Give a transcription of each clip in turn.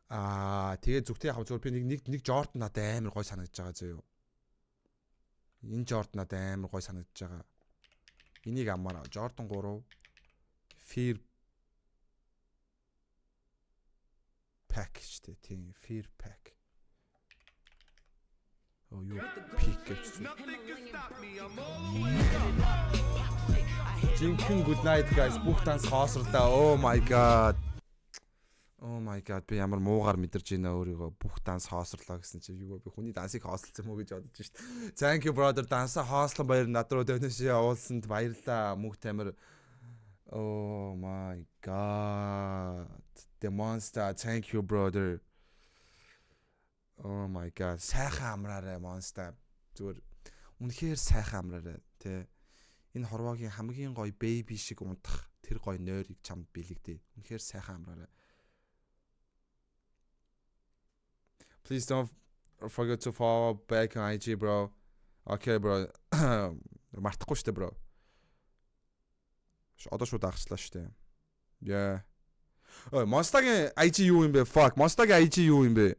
Аа, тэгээ зүгтээ яг зүгээр би нэг Jordan надад амар гой санагдаж байгаа зөө юу. Энэ Jordan надад амар гой санагдаж байгаа. Энийг аммаар Jordan 3 Fear Pack шүү дээ. Тийм, Fear Pack. Оо, юу pick гэж. Жинхэнэ good night, guys. Бүх данс хоосрлаа. Oh my God. Oh my God, би ямар муугаар мэдэрч байна өөрийгөө. Бүх данс хоосрлоо гэсэн чи юу, би хүний дансыг хоосолцсон юм уу гэж бодож шít. Thank you, brother, дансаа хоослон баяр, над руу donation явуулсанд баярлаа. Мөнх тамир. Oh my God. The Monster, thank you, brother. Oh my God, сайхан амраарай, Monster. Зүгээр үнэхээр сайхан амраарай тэ. Энэ хорвоогийн хамгийн гоё baby шиг унтах тэр гоё нойрыг чамд бэлэгдээ. Үнэхээр сайхан амраарай. Please don't forget to follow back on IG, bro. Okay, bro. Мартахгүй штэ, bro. Одоо шууд дагчлаа штэ. Yeah. Ой, Monster-гийн IG юу юм бэ? Fuck. Monster-гийн IG юу юм бэ?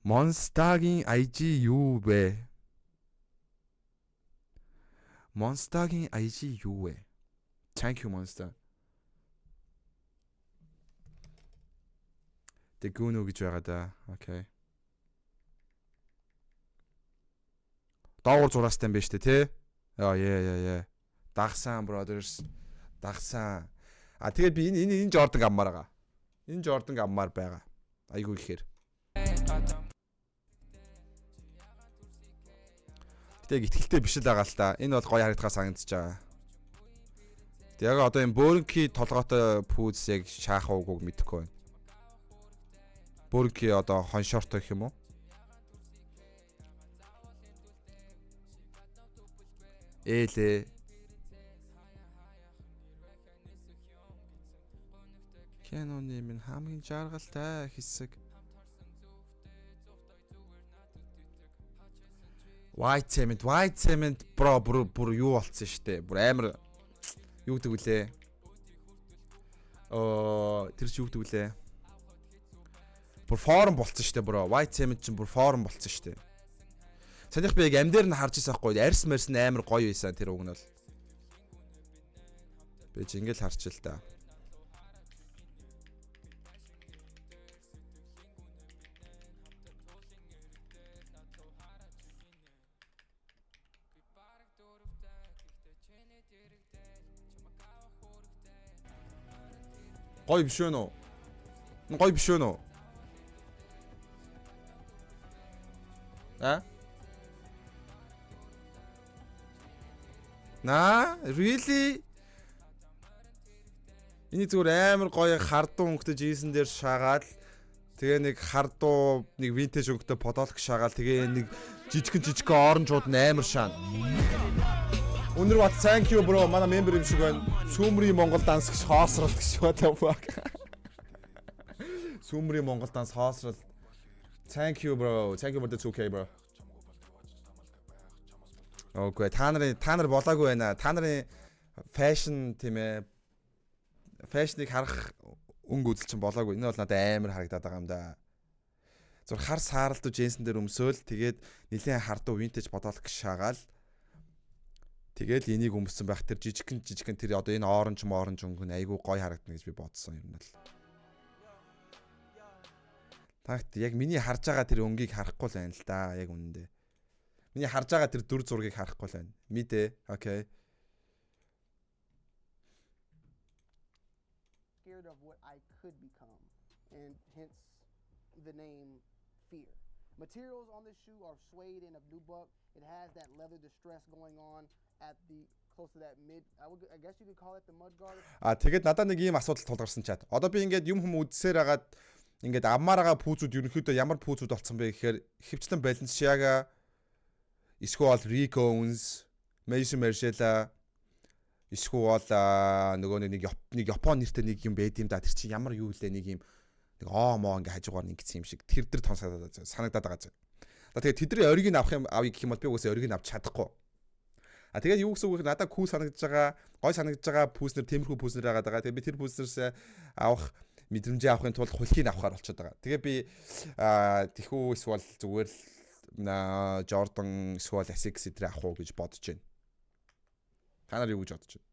Monster-гийн IG юу вэ? Monster-гийн IG юу вэ? Thank you, Monster. Тэг гүнүү гэж байгаа да. Okay. Доогуур зураастай юм байна шүү дээ, тий? Аа, yeah. Дагсан, brothers. Дагсан. А, тэгээд би энэ Jordan авмаар байгаа. Энэ Jordan авмаар байгаа. Айгуу ихээр. Гэтэ ихтгэлтэй биш л байгаа л та. Энэ бол гоё харагдахаа санагдаж байгаа. Тэг яг одоо энэ бөөрөнки толгойтой пүүз яг шаах уугүйг мэдэхгүй байна. Бөөрөнки одоо хоншортой гэх юм уу? Ээлээ. Киноны минь хамгийн жаргалтай хэсэг. White Cement, White Cement, bro, бүр бүр юу болцсон штэ. Бүр амар юу гэдэг вүлээ? Оо, тэр чи юу гэдэг вүлээ? Бүр форум болцсон штэ, bro. White Cement чинь бүр форум болцсон штэ. Санийх би яг ам дээр нь харж байсан байхгүй. Арьс марс нь амар гоё байсан тэр уг нь бол. Би ч ингээл харч л та. Гоё биш вэ нөө? Гоё биш вэ нөө? А? На, really? Эний зүгээр амар гоё хардуу өнгөтэй жинсэн дээр шаагаад, тэгээ нэг хардуу нэг vintage өнгөтэй подолк шаагаал, тэгээ нэг жижигэн жижигэн orange ууд нь амар шаана. Өнөр бат, thank you, bro. Манай member юм шиг байна. Сүмрийн Монгол данс гэж хоосролт гэж, what the fuck. Сүмрийн Монгол данс хоосролт. Thank you, bro. Thank you for the 2K, bro. Okay, та нар болоогүй байна. Та нарын fashion, тийм ээ. Fashion ыг харах өнгө үзэл чинь болоогүй. Энэ бол надад амар харагдаад байгаа юм да. Зүр хар сааралдуу джинсэн дээр өмсөөл, тэгээд нилээн хардуу vintage бодолк шаагаал, тэгэл энийг өмссөн байх, тэр жижигхэн жижигхэн тэр одоо энэ orange orange өнгө нь айгүй гоё харагдана гэж би бодсон юм л. Тагт яг миний харж байгаа тэр өнгийг харахгүй л байна л да, яг үнэндээ. Миний харж байгаа тэр дүр зургийг харахгүй л байна. Мэдээ. Okay. Scared of what I could become, and hence the name Fear. Materials on this shoe are suede and of nubuck. It has that leather distress going on at the close to that mid. I guess you could call it the mud guard. А, тэгээд надад нэг ийм асуудал тулгарсан, chat. Одоо би ингээд юм хүм үдсээр хагаад ингээд авмаар байгаа пүүзүүд ерөнхийдөө ямар пүүзүүд болцсон бэ гэхээр хөвчлэн Balenciaga, эсвэл Rick Owens, Maison Margiela, эсвэл нөгөө нэг Япон нэртэй нэг юм байд юм да. Тэр чинь ямар юу лээ, нэг юм нэг оо моо ингээ хажуугаар ингэсэн юм шиг тэр дэр тон санагдаад байгаа зэ. За, тэгээд тэдний ориг нь авах юм авъя гэх юм бол би угаасаа ориг нь авч чадахгүй. А, тэгээд юу гэсэн үг вэ? Надад cool санагдаж байгаа, гой санагдаж байгаа пүүснэр тиймэрхүү пүүснэр байгаад байгаа. Тэгээд би тэр пүүснэрс авах мэдрэмжээ авахын тулд хулхийг авахар болчиход байгаа. Тэгээ би тэхүү эсвэл зүгээр л Jordan эсвэл Asics эдрээ авах уу гэж бодож байна. Та нар юу гэж бодож байна?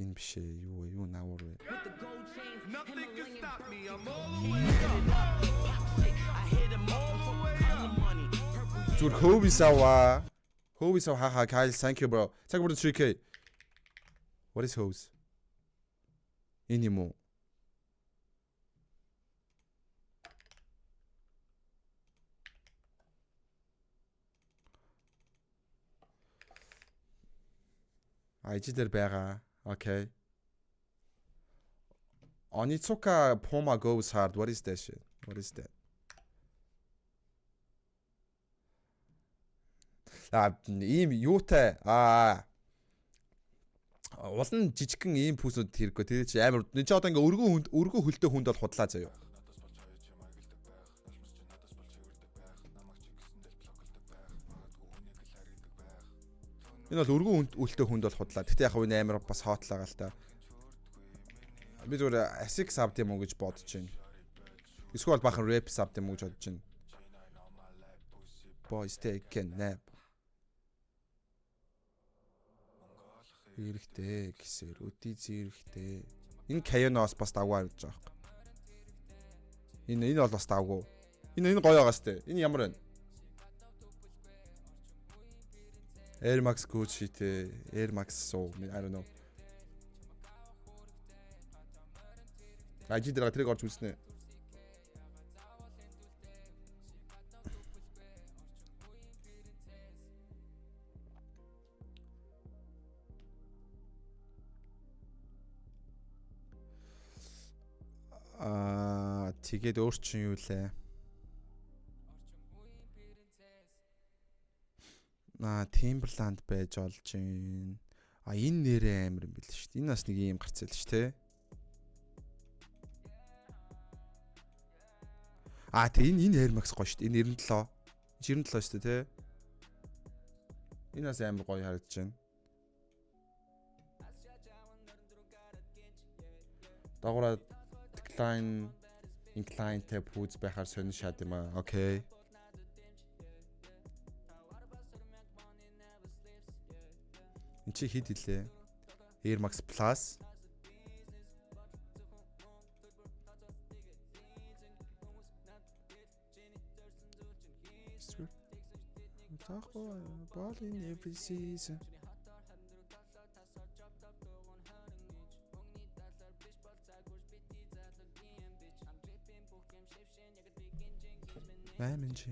Энэ биш ээ. Юу вэ? Юу наавар вэ? Зүгээр Kobe сава. Kobe сава хаха Kyle, thank you, bro. Thank you for the 3K. What is hose? Энэ юм уу? IG дээр байгаа. Okay. Onitsuka Puma goes hard. What is that shit? What is that? А, ийм юутай улан жижигхэн ийм пүүсүүд хэрэггүй. Тэр чи амар энэ чи одоо ингээ өргөн хүнд, өргөн хөлтэй хүнд бол худлаа заяа. Энэ бол өргөн үлтэй хүнд бол худлаа. Гэтэ яг энэ амар бас хоотлоо л та. Би зүгээр Asics авд юм уу гэж бодож байна. Эсвэл бахан Raps авд юм уу гэж бодож байна. Boys take a nap. Эрэхтэй гэсээр өдий зэрэгтэй. Энэ Kayano-с бас давгүй харагдаж байгаа байхгүй. Энэ бол бас давгүй. Энэ гоё байгаа сте. Энэ ямар байна? Air Max Gucci те. Air Max so I don't know. IG дээр тэрийг орж үзнэ. Аа, тэгээд өөр чинь юу лээ? Аа, Timberland байж олж гин. А, энэ нэрээ амар юм бэл шүү дээ. Энэ бас нэг ийм гарц л шүү дээ. А, тэг энэ Air Max гоё шүү дээ. Энэ 97. 97 шүү дээ, тэ. Энэ бас амар гоё харагдаж байна. Дагавра decline incline тэй пүүз байхаар сонин шат юм аа. Okay. Энд чи хэд илээ? Air Max Plus. Ball in every season. Найман чи.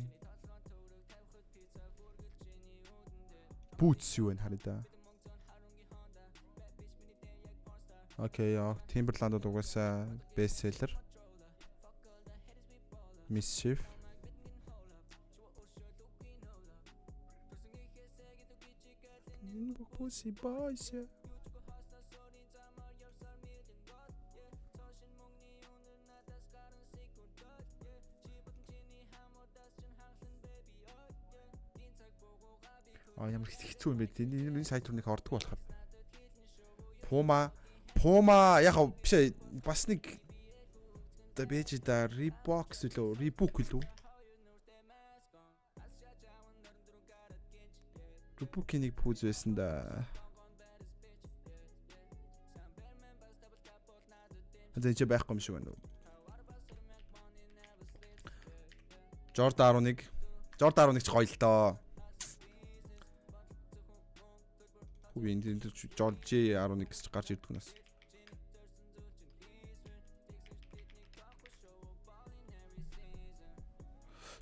Boots юу вэ харъя да. Okay, яа. Timberland-д угаасаа best seller. Mischief. Энэ бүх pussy boys. А, ямар хэцүү юм бэ? Энэ сайт руу нэг ордгоо болохоор. Puma яг биш ээ, бас нэг да бэж да Reebok үлээ, Reebok үлээ. Reebok-ийн нэг пүүз байсан да. За, энэ ч байхгүй юм шиг байна. Jordan 11. Jordan 11 ч гоё л доо. Хүү, энэ энэ Jordan J11 гэж гарч ирдэг нас.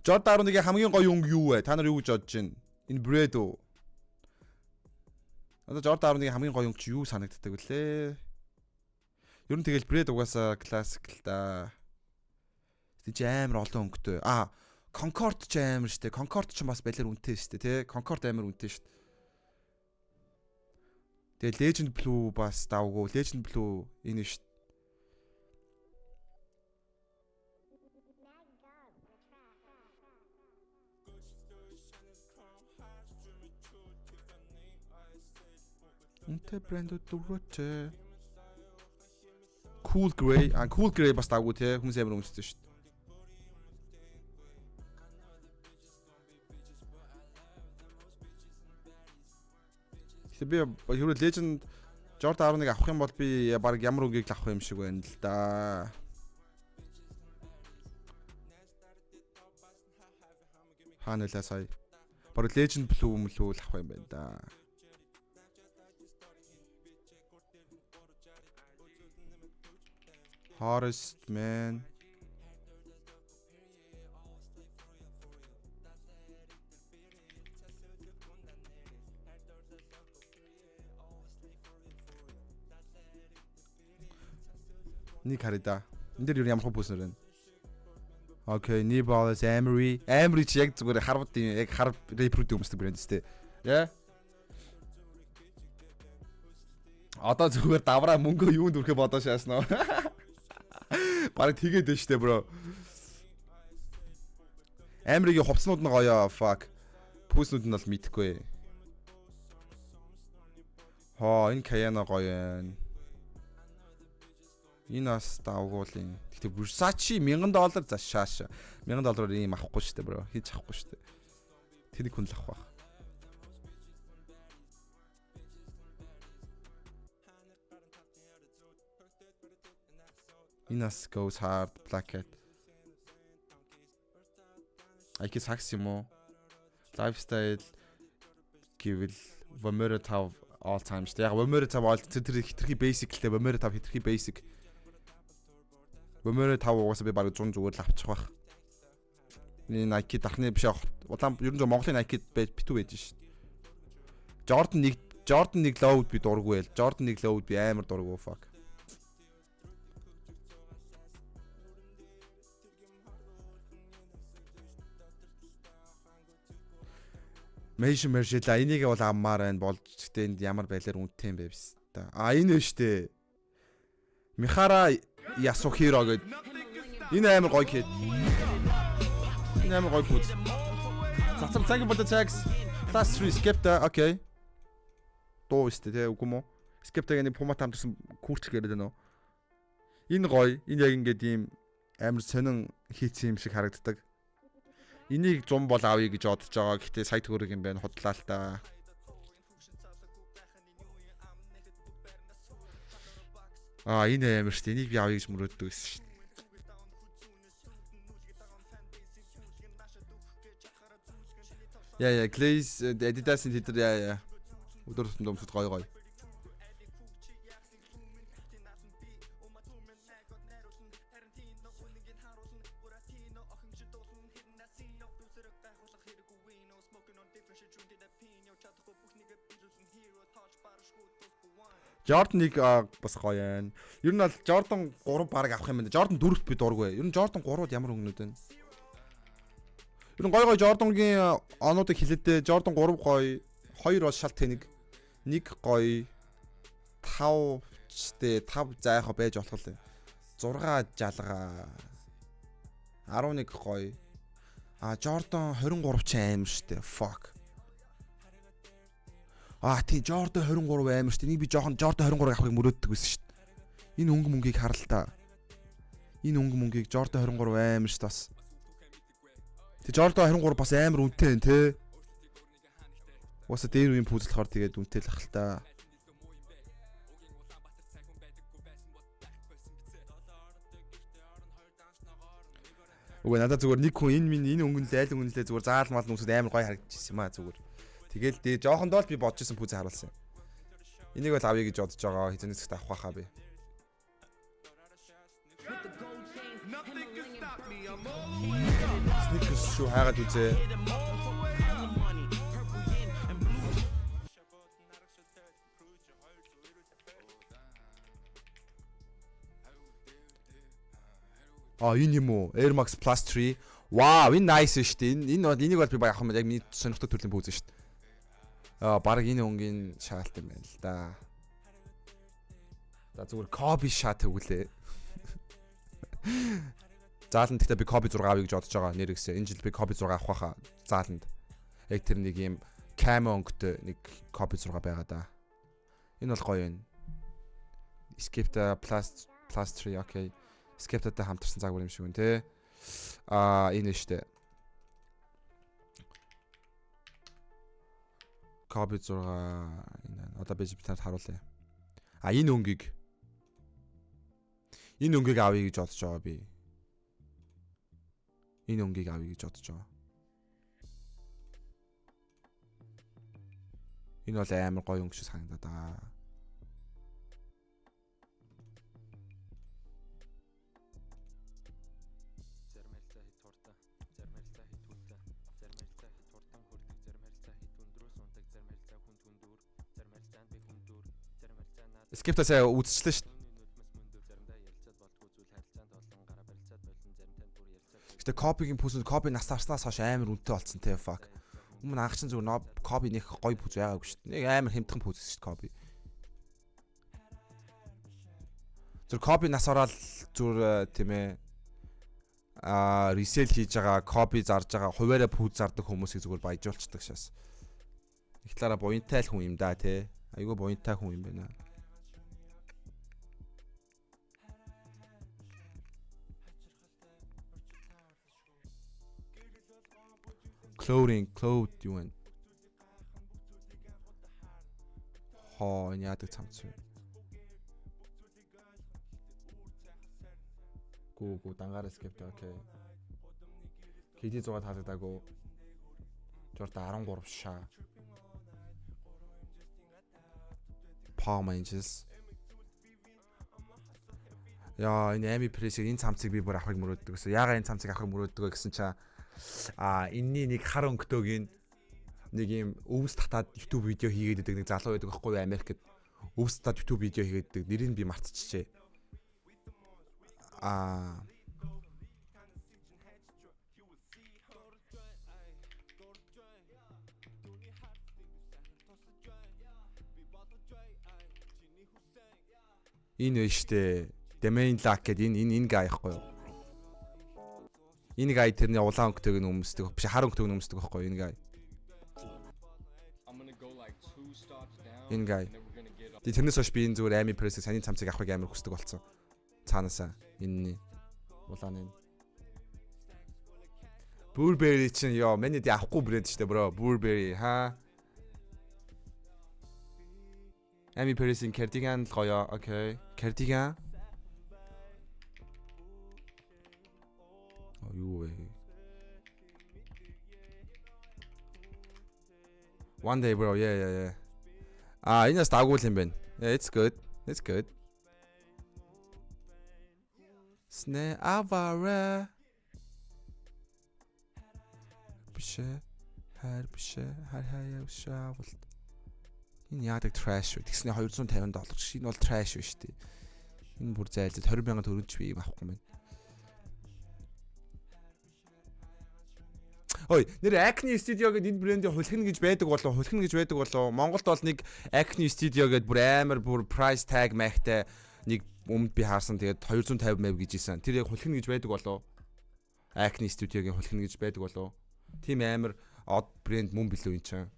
Jordan 11-ийн хамгийн гоё өнгө юу вэ? Та нар юу гэж бодож байна? Энэ Bred үү? Одоо Jordan 11-ийн хамгийн гоё өнгө чи юу санагддаг вүлээ? Ер нь тэгэл Bred угаасаа классик л да. Тэг чи амар олон өнгөтэй. А, Concord ч амар штэ. Concord ч бас балер үнэтэй штэ, тий? Concord амар үнэтэй штэ. Тэгээ Legend Blue бас давгүй. Legend Blue энэ штэ. Үнэтэй брэндүүд дөрвөтэй. Cool Grey, а Cool Grey бас даггүй те, хүмүүс амар өмсдөг шүү дээ. Гэтэ би хэрвээ Legend Jordan 11 авах юм бол би баг ямар өнгийг л авах юм шиг байна л да. Хаана лээ сая. Баг Legend Blue мөлөө л авах юм байна да. Hottest man. Нэг харъя да. Энэ дээр юу ямар хөө пүүснэр байна? Okay, New Balance, Amory. Amory чи яг зүгээр харвд яг хар рэпрүүд өмсдөг брэнд тест. Yeah. Одоо зүгээр давраа мөнгө юунд өрхөө бодоо шааснаа. Бараг тэгээд байна штэ, bro. Amory-гийн хувцснууд нь гоё, fuck. Пүүснүүд нь бол мэдэхгүй. Хоо, энэ Kayano гоё байна. Энэ бас давгуулын. Гэтэ Versace 1000 доллар за шааш. 1000 доллараар ийм авахгүй штэ, bro. Хийж авахгүй штэ. Тэнийг хүн л авах байх. Энэ бас goes hard black cat. Ike сакс юм уу? Lifestyle гэвэл Vomero 5 all time шүү дээ. Яг Vomero 5 all тэр хитрхи basic л дээ. Vomero 5 хитрхи basic. Vomero 5 угаасаа би бараг 100 зүгээр л авчих байх. Энэ Nike дахны биш улаан ер нь зөв Монголын Nike битүү байж шин. Jordan 1 Low би дурггүй байл. Jordan 1 Low би амар дурггүй, fuck. Maison Margiela энийг бол аммаар байна болж, гэхдээ энд ямар байлаар үнэтэй юм бэ та. А, энэ вэ штэ. Михара Ясухиро гэд. Энэ амар гоё кет. Энэ амар гоё пүүз. Цацар, thank you for the tags. Plus 3 Skepta, okay. Дуу өстэй те, үгүй мүү? Skepta-гийн нэг Puma хамтарсан курч яриад байна уу? Энэ гоё. Энэ яг ингээд ийм амар сонин хийцэн юм шиг харагддаг. Энийг 100 бол авъя гэж бодож байгаа. Гэтэ сая төгрөг юм байна, худлаа л та. Аа, энэ амар шүү дээ. Энийг би авъя гэж мөрөөддөг гэсэн шүү дээ. Яа, Glaze Adidas-ын тэд нар яа. Өдөр тутамд өмсөд гоё гоё. Jordan 1 бас гоё байна. Ер нь бол Jordan 3 баг авах юм байна. Jordan 4-т би дургүй. Ер нь Jordan 3-д ямар өнгөнүүд байна? Ер нь гоё гоё Jordan-гийн онуудыг хэлээдээ Jordan 3 гоё, 2 бол шал тэнэг, 1 гоё, 5 чтэй 5 зайхаа байж болох л. 6 жалгаа. 11 гоё. А, Jordan 23 ч аим штэ. Fuck. А, тий, Jordan 23 амар штэ. Энийг би жоохон Jordan 23 авахыг мөрөөддөг байсан штэ. Энэ өнгө мөнгийг харал та. Энэ өнгө мөнгийг Jordan 23 амар штэ бас. Тэг Jordan 23 бас амар үнэтэй байна те. Угаасаа дээр үеийн пүүз болохоор тэгээд үнэтэй л ах л та. Үгүй, надад зүгээр нэг хүн энэ минь энэ өнгөн л айл өнгөн лээ зүгээр заал мал нүсэд амар гоё харагдчихсан юм аа зүгээр. Тэгэл дээ жоохондоо л би бодож исэн пүүзээ харуулсан. Энийг бол авъя гэж бодож байгаа. Хизэнэ зэгт авах байхаа би. Nothing can stop me. I'm all the way up. Sneakers шүү, хайгаад үзээ. All the money, purple yin and blue. А, энэ юм уу? Air Max Plus 3. Вау, энэ nice шүү дээ. Энэ энэ бол энийг бол би баг авах юм, яг миний сонирхдаг төрлийн пүүз шүү дээ. Аа, баг энэ өнгийн шаалт юм байна л да. За, зүгээр Kobe шат төгөлээ. Зааланд гэхдээ би Kobe 6 авъя гэж бодож байгаа нэрэгсээ. Энэ жил би Kobe 6 авах байхаа зааланд. Яг тэр нэг юм camo өнгөтэй нэг Kobe 6 байгаа да. Энэ бол гоё юм. Skepta plus plus 3, okay. Skepta-тай хамтарсан загвар юм шиг байна те. Аа, энэ штэ. Kobe 6, энэ одоо би танад харуулъя. А, энэ өнгийг авъя гэж бодож байгаа би. Энэ өнгийг авъя гэж бодож байгаа. Энэ бол амар гоё өнгө шиг санагдаад байгаа. Зарим харилцаа хэд хурдан, зарим харилцаа хэд хүнтэй, зарим харилцаа хэд хурдан хөрдөг, зарим харилцаа хэд өндрөөс ундаг, зарим харилцаа хүнд хүндүүр, зарим харилцаанд би хүндүүр, зарим харилцаа наад Skepta сая үзчихлээ шүү дээ. түүний нүдмэс мөндөө, заримдаа ярилцаад болдгоо зүйл харилцаанд олон гараа барилцаад болон, зарим танд бүр ярилцаад Гэтэ Kobe-гийн пүүсэнд Kobe нас тарснаас хойш амар үнэтэй болсон те, fuck. Өмнө анх чинь зүгээр Kobe нэг гоё пүүз байгаагүй шүү дээ. Нэг амар хямдхан пүүз шүү дээ Kobe. Зүр Kobe нас ороод зүр тийм ээ, resale хийж байгаа, Kobe зарж байгаа, хуваараа пүүз зардаг хүмүүсийг зүгээр баяжуулцдаг шээс. Нэг талаараа буянтай л хүн юм да те. Айгүй буянтай хүн юм байна. Clothing, cloth юу вэ? Хоо, энэ яадаг цамц вэ? Гүү гүү, дангаараа Skepta, okay. KD 6 таалагдаагүй. Jordan 13 шаа. Palm Angels. Яа, энэ Amy Press-ийг, энэ цамцыг би бүр авахыг мөрөөддөг гэсэн. Яагаад энэ цамцыг авахыг мөрөөддөг вэ гэсэн чинь энэний нэг хар өнгөтөөгийн нэг юм өвс татаад YouTube видео хийгээд байдаг нэг залуу байдаг байхгүй юу, Америкт. Өвс татаад YouTube видео хийгээд байдаг. Нэрийг би мартчихжээ. Аа, энэ вэ штэ. Domain Luck гэдэг энэ guy байхгүй юу? Энэ guy тэрний улаан өнгөтэйг нь өмсдөг. Биш, хар өнгөтэйг нь өмсдөг байхгүй юу? Энэ guy. I'm gonna go like two stops down. Энэ guy. And then we're gonna get Тэгээ тэрнээс хойш би энэ зүгээр Amy Press-ийг саний цамцыг авахыг амар хүсдэг болсон. Цаанаасаа энэний улаан энэ. Burberry чинь ёо, миний дэ авахгүй брэнд штэ, bro. Burberry ха. Amy Press-ийн cardigan л гоё. Okay. Cardigan. Оо, юу вэ? One day, bro. Yeah. А, энэ бас дагуул юм байна. Yeah, it's good. It's good. Снэ авара. Биш ээ. Хайр биш ээ. Хайр хаяа шаавалт. Энэ яадаг trash вэ? Тэгсний 250 доллар. Энэ бол trash биш үү? Энэ бүр зайлзад 20 мянган төгрөг ч би юм авахгүй юм байна. Ой, нэр Acne Studio гэдэг энэ брендийн хулхина гэж байдаг болов, хулхина гэж байдаг болов. Монголд бол нэг Acne Studio гэдэг бүр амар бүр price tag майхтай нэг өмд би харсан. Тэгээд 250 мав гэж ийсэн. Тэр яг хулхина гэж байдаг болов. Acne Studio-гийн хулхина гэж байдаг болов. Тийм амар од брэнд мөн билүү энэ чинь?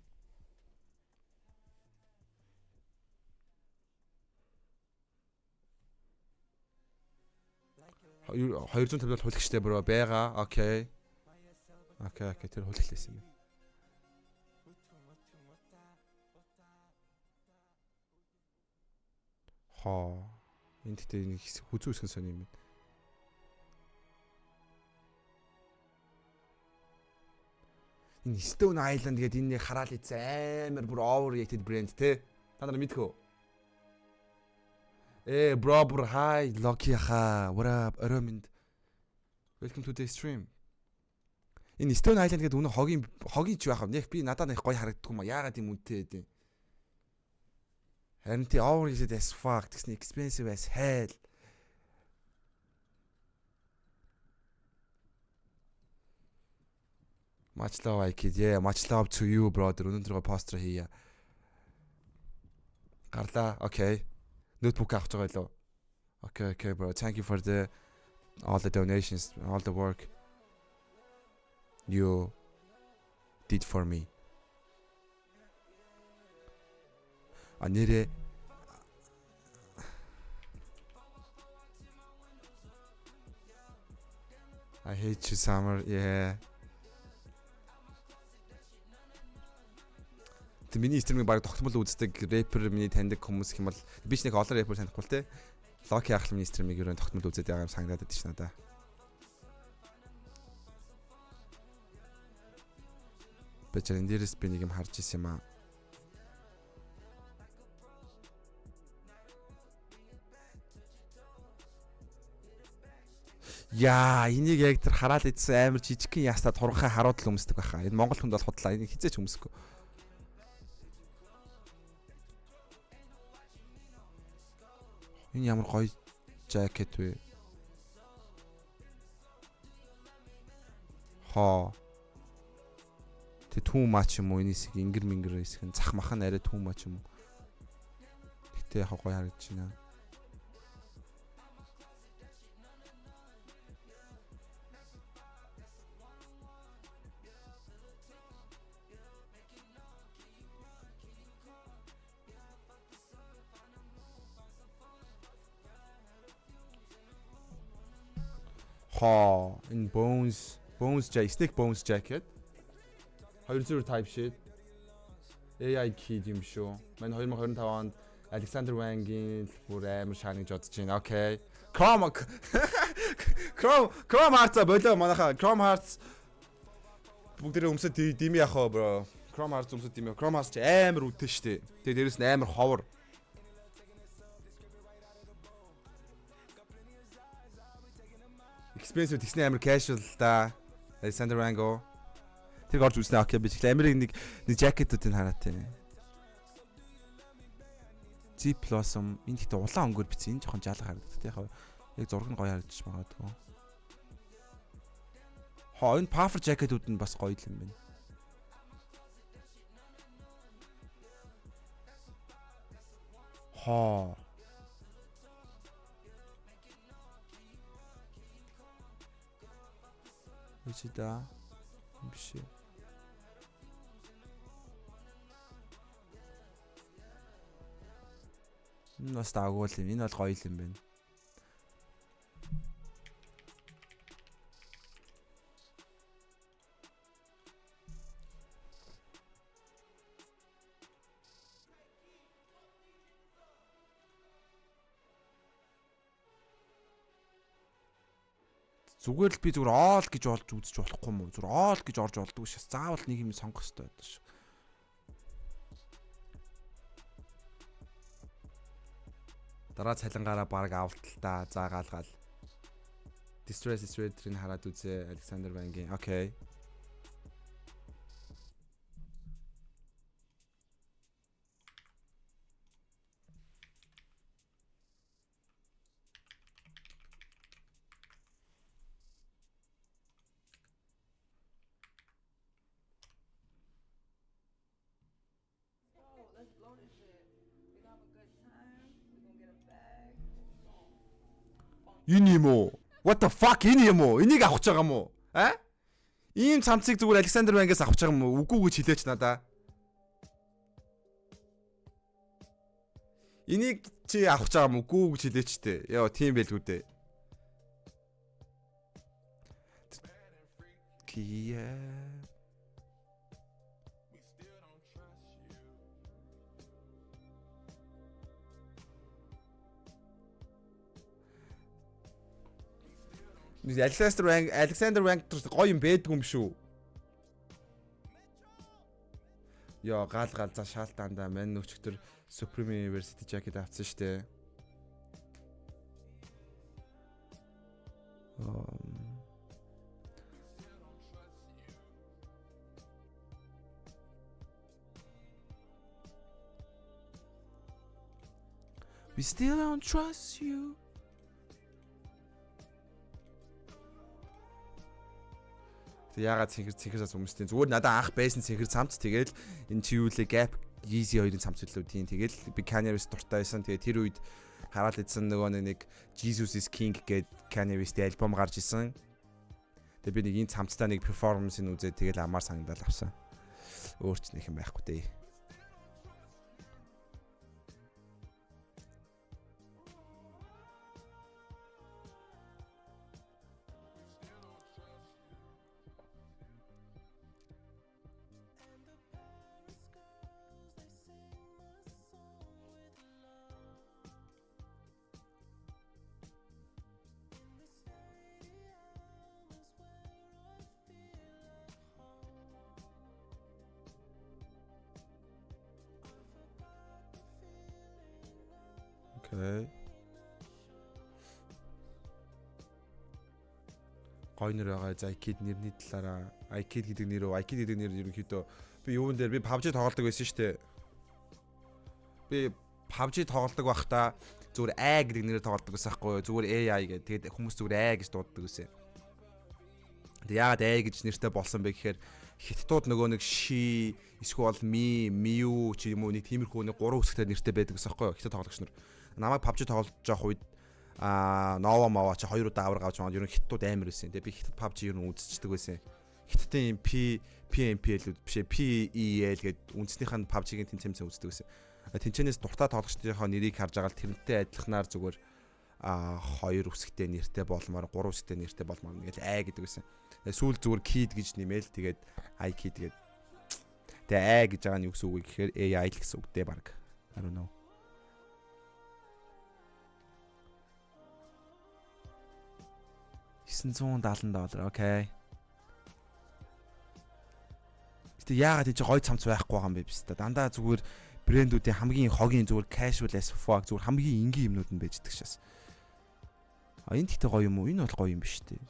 250 бол хулигчтэй, bro, байгаа. Okay. Okay, тэр хулиглээсэн юм байна. Хоо. Энэ гэхдээ нэг хэсэг хүзүү хэсгэн сони юм байна. Энэ Stone Island гэдэг энэ нэг хараал ийцэн амар бүр overrated брэнд те. Та нар мэдэх үү? Bro, bro, hi, Loki хаа. What up? Орой минь. Welcome to the stream. Энэ Stone Island гэдэг үнэ хогийн хогийн ч байх юм. Яг би надад нэг гоё харагддаг юм а. Яагаад юм үнэтэй гэдэг. Харин тий, overrated as fuck. Тэгсний expensive as hell. Much love, I kid. Yeah, much love to you, brother. Өнөөдрөө постэр хийя. Гарлаа. Okay. Ноутбук авч байгаа лөө. Okay, bro. Thank you for the all the donations, all the work you did for me. А, нэрээ I hate you, Summer. Yeah. Тэг миний stream ийг баг тогтмол үздэг рэпер миний таньдаг хүмүүс гэх юм бол би ч нэг олон рэпер танихгүй л те. Локи ахал миний stream ийг ерөн тогтмол үзээд байгаа юм санагдаад байдаг ш надаа. Би ч энэ дээрээс би нэг юм харж исэн юм аа. Яа, энийг яг тэр хараал идсэн амар жижигхэн ястаа тургахаа харууд л өмсдөг байхаа. Энэ Монгол хүнд бол худлаа. Энийг хизээч өмсөхгүй. Энэ ямар гоё жакет вэ? Хоо. Тэ too much юм уу? Энэ хэсэг ингэр мэнгэр хэсэг нь зах мах нь арай too much юм уу? Гэтэ яг гоё харагдаж байна. Хоо, энэ Bones jacket, Snake Bones jacket. 200 type shit. AI kid юм шүү. Мань 2025 онд Alexander Wang-ийн л бүр амар шаана гэж бодож байна. Okay. Chrome Hearts болоо манайхаа. Chrome Hearts бүгдээрээ өмсөд дими яах вэ, bro? Chrome Hearts өмсөд дими. Chrome Hearts ч амар үдэн штэ. Тэгээ дээрэс нь амар ховор. Expensive тэгсний амар casual л да. Alexander Wang. Тэр орж үзнэ. Okay, би тэгэхээр Америк нэг нэг жакетуудыг хараад тийм. Zip Blossom энэ гэхдээ улаан өнгөөр бичсэн. Энэ жоохон жалга харагддаг тийм яг. Яг зураг нь гоё харагдчих магадгүй. Хоо энэ puffer jacket-үүд нь бас гоё юм байна. Хоо. Үгүй да. Биш ээ. Энэ бас даагүй л юм. Энэ бол гоё юм байна. Зүгээр л би зүгээр оол гэж олж үзэж болохгүй юм уу? Зүгээр оол гэж орж болдгоо шээс. Заавал нэг юм сонгох хэрэгтэй байдаг ш. Дараа цалингаараа баг авалталтаа заагаалгаал. Distress Sweater-ийг хараад үзээ Alexander Wang-ийн. Okay. Let's blow this shit. We gonna have a good time. We gonna get a bag. Энэ юм уу? What the fuck энэ юм уу? Энийг авах гэж байгаа юм уу? А? Ийм цамцыг зүгээр Alexander Wang-аас авах гэж байгаа юм уу? Үгүй гэж хэлээч надаа. Энийг чи авах гэж байгаа юм уу? Үгүй гэж хэлээч тээ. Йоо, тийм байлгүй дээ. Кия. Alexander Wang тэр гоё юм байдгүй юм шүү. Йоо, гал гал за шаалтаандаа мань өчигдөр Supreme University jacket авсан штэ. We still don't trust you. Тэг яагаад цэнхэр цамц өмсдیں۔ Зүгээр надад анх байсан цэнхэр цамц тэгэл энэ чи юу лээ Gap Yeezy хоёрын цамц үлээ тийм. Тэгэл би Kanye West дуртай байсан. Тэгээ тэр үед хараад идсэн нөгөө нэг Jesus is King гээд Kanye West-ийн альбом гарч исэн. Тэгээ би нэг энэ цамцтай нэг перформансыг үзээд тэгэл амар санагдал авсан. Өөр ч нэг юм байхгүй дээ. Okay. Гой нэр байгаа. За iKid нэрний талаараа iKid гэдэг нэр үү? iKid гэдэг нэр ерөнхийдөө би юун дээр би PUBG тоглодог байсан шүү дээ. Би PUBG тоглодог байхдаа зүгээр A гэдэг нэрээр тоглодог байсан байхгүй юу? Зүгээр AI гэдэг. Тэгээд хүмүүс зүгээр A гэж дууддаг байсан. Тэгээд яагаад A гэж нэртэй болсон бэ гэхээр хиттууд нөгөө нэг ши эсвэл ми, миу ч юм уу нэг тиймэрхүү нэг гурван үсгтэй нэртэй байдаг гэсэн байхгүй юу? Хятад тоглогч нар. Намайг PUBG тоглож явах үед Nova Mava чи хоёр удаа аварга авч байгаа ер нь хиттууд амар байсан. Тэгээ би хятад PUBG ер нь үзчихдэг байсан. Хятадын юм P PMPL-үүд биш ээ PEL гэдэг үндснийх нь PUBG-ийн тэмцээн үздэг байсан. Тэнцэнээс дуртай тоглогчдынхоо нэрийг харж байгаа л тэрнтэй адилханаар зүгээр хоёр үсгтэй нэртэй болмоор гурван үсгтэй нэртэй болмоор ингээл ай гэдэг байсан. Сүүл зүгээр kid гэж нэмээл тэгээд i kid гээд тэгээ ай гэж байгаа нь юу гэсэн үг вэ гэхээр AI л гэсэн үг дээ баг. I don't know. $970. Okay. Гэтэ яагаад тийч гой цамц байхгүй байгаа юм бэ биз та. Дандаа зүгээр брэндүүдийн хамгийн хогийн зүгээр casual as fuck зүгээр хамгийн энгийн юмнууд нь байждаг шээс. А энэ гэхдээ гоё юм уу? Энэ бол гоё юм биш үү?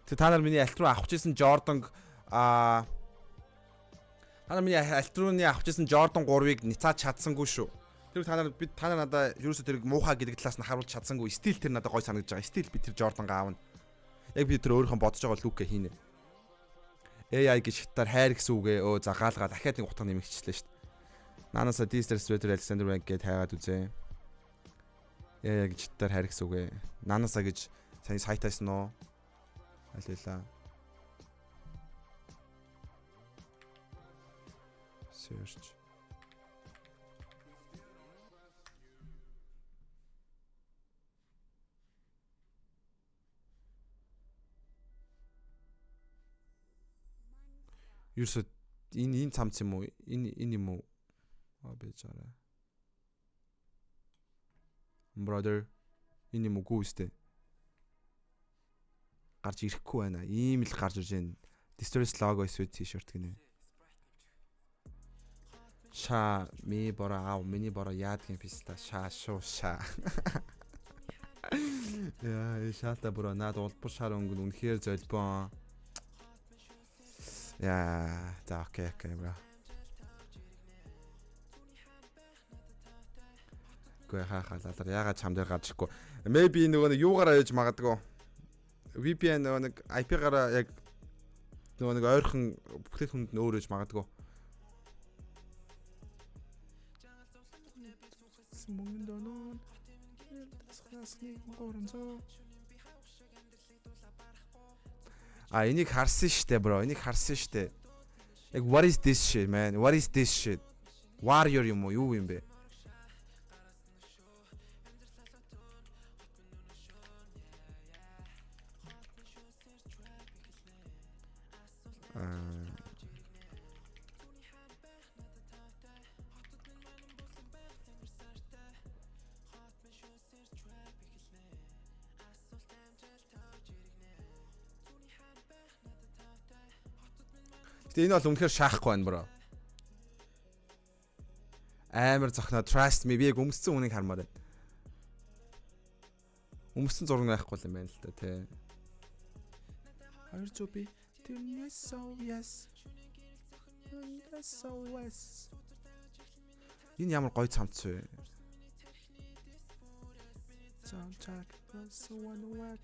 Тэг та нар миний альт руу авах гэсэн Jordan та нар миний альт рууны авах гэсэн Jordan 3-ыг ницаад чадсангүй шүү. Тэр та нар би та нар надаа ерөөсөө тэрийг муухай гэдэг талаас нь харуулж чадсангүй. Стил тэр надад гой санагдаж байгаа. Стил би тэр Jordan-га аавна. Яг би тэр өөрийнхөө бодож байгаа лүкээ хийнэ. AI гэж хятаар хайр гэсэн үгээ өө загаалгаа дахиад нэг утга нэмэгчлээ шүү дээ. Наанасаа Dister Sweater Alexander Wang гэд хайгаад үзээ. AI гэж хятаар хайр гэсэн үгээ. Наанасаа гэж сайн сайтайсан уу? Алила. Search. Ерөөсө энэ цамц юм уу? Энэ юм уу? Аа байж байгаа. Brother энэ юм уу үстэй. Гарч ирэхгүй байна. Ийм л гарч ирж байна. Distress logo sweat t-shirt гинэ. Ша ми бора аав миний бора яадгийн писта ша шуу ша. Яа, шаалта бро наад улбар шар өнгө нь үнэхээр золбон. Яа, за окей бро. Гүй хаа лалар яагаад чам дээр гарч ирэхгүй. Maybe нөгөө нэг юугаараа яж магадгүй. VPN нөгөө нэг IP-гаараа яг нөгөө нэг ойрхон бүтээгдэхүүнд нь өөр яж магадгүй. А энийг харсан штэ бро. Энийг харсан штэ. Яг what is this shit man? What is this shit? Warrior юм уу? Юу юм бэ? Гэтэ энэ бол үнэхээр шаахгүй байна бро. Амар зохноо trust me би яг өмссөн хүнийг хармаар байна. Өмссөн зураг байхгүй юм байна л та тий. 200 би тэрнээс so yes. So yes. Энэ ямар гоё цамц вэ? Soundtrack so one work.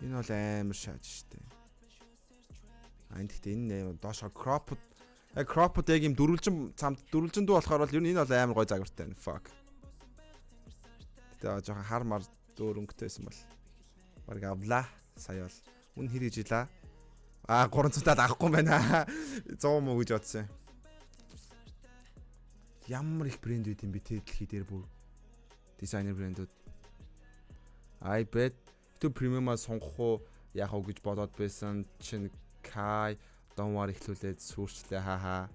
Энэ бол амар шааж штэ. А энэ гэхдээ энэ доошо crop яг crop яг юм дөрвөлжин цамд дөрвөлжин дүү болохоор бол ер нь энэ бол амар гой загвартай байна. Fuck. Гэтэ жоохон хар мар дөөр өнгөтэйсэн бол баг авлаа. Сая бол үн хэр хийж илаа. А 300 тал авахгүй байна. 100 муу гэж бодсон. Ямар их брэнд үйд юм бэ те дэлхий дээр бүр. Дизайнер брэндүүд. I bet YouTube премиумаа сонгох уу? Яг уу гэж бодоод байсан чинь Кай Don't эхлүүлээд сүрчлээ, хаа.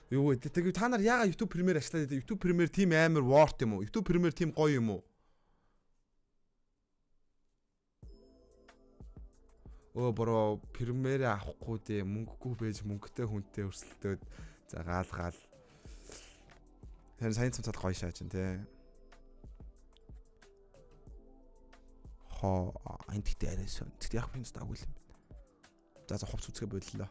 Юу вэ? Тэгээ та нар яагаад YouTube Premiere ашиглаад байдаг? YouTube Premiere тийм амар worth юм уу? YouTube Premiere тийм гоё юм уу? Өө, bro, Premiere авахгүй дээ. Мөнгөгүй байж мөнгөтэй хүнтэй өрсөлдөөд за гаал гаал. Тэр сайн цамцад гоё шааж чинь тий. Хоо, энэ тэгтээ арай сон. Тэгтээ яг би дагуул юм байна. За за, хувц үзгээ боллоо.